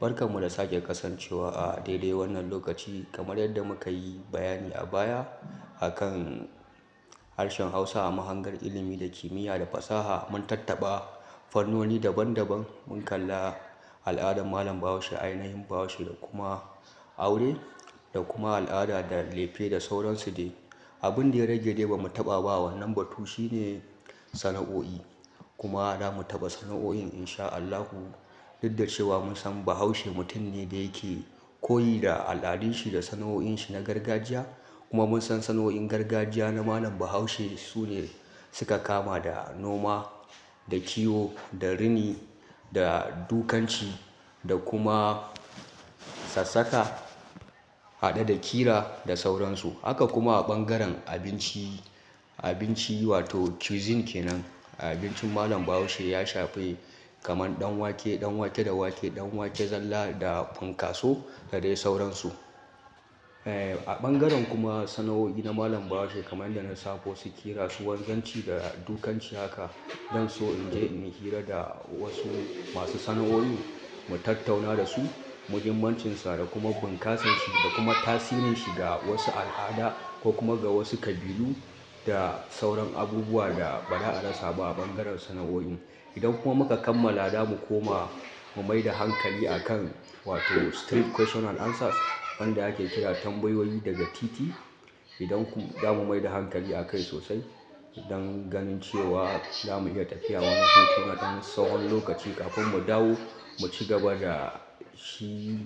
Barkanmu da sake kasancewa a daidai wannan lokaci. Kamar yadda muka yi bayani a baya akan harshen Hausa a mahangar ilimi da kimiyya da fasaha, mun tattaɓa fannoni daban-daban, mun kalla al'adar Malam Bahaushe, ainihin Bahaushe, da kuma aure da kuma al'ada da lefe da sauransu dai. Abin da ya rage dai bamu taɓa ba wannan batu shine sana'o'i, kuma za mu taɓa sana'o'in insha Allahu. Duk da cewa mun san Bahaushe mutum ne da yake koyi da al'adun shi da sana'o'in shi na gargajiya, kuma mun san sana'o'in gargajiya na Malam Bahaushe su ne suka kama da noma da kiwo da rini da dukanci da kuma sassaka haɗe da ƙira da sauransu. Haka kuma a ɓangaren abinci, abinci wato cuisine kenan, abincin Malam Bahaushe ya shafi kamar ɗan wake, ɗan wake da wake, ɗan wake zalla da funkaso da dai sauransu. A ɓangaren kuma sana'o'i na Malam Bahaushe, kamar yadda na lissafo su ƙira, su wanzanci da dukanci, haka zan so in je in yi hira da wasu masu sana'o'i, mu tattauna da su muhimmancinsa da kuma bunƙasar shi da kuma tasirin shi ga wasu al'ada ko kuma ga wasu ƙabilu da sauran abubuwa da ba za a rasa ba a ɓangaren sana'o'i. Idan kuma muka kammala, za mu koma mu mai da hankali a kan wato street question and answers, wanda ake kira tambayoyi daga titi. Idan ku za mu mai da hankali a kai sosai don ganin cewa za mu iya tafiya wani hutu na ɗan tsawon lokaci kafin mu dawo mu ci gaba da shi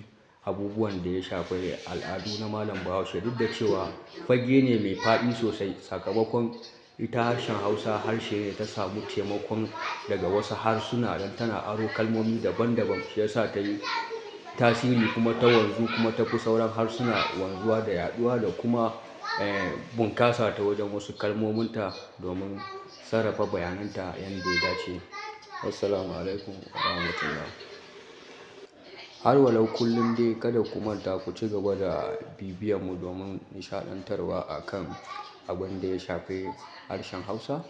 abubuwan da ya shafi al'adu na Malam Bahaushe. Duk da cewa fage ne mai faɗi sosai, sakamakon ita harshen Hausa harshe ne ta samu taimakon daga wasu harsuna don tana aro kalmomi daban-daban, shi ya sa ta yi tasiri kuma ta wanzu, kuma ta fi sauran harsuna wanzuwa da yaɗuwa da kuma bunkasa ta wajen wasu kalmominta domin sarrafa bayananta yanda ya dace. Assalamu alaikum wa rahmatullah. Har walau kullum dai, kada ku manta ku ci gaba da bibiyanmu domin nishaɗantarwa akan abin da ya shafi harshen Hausa.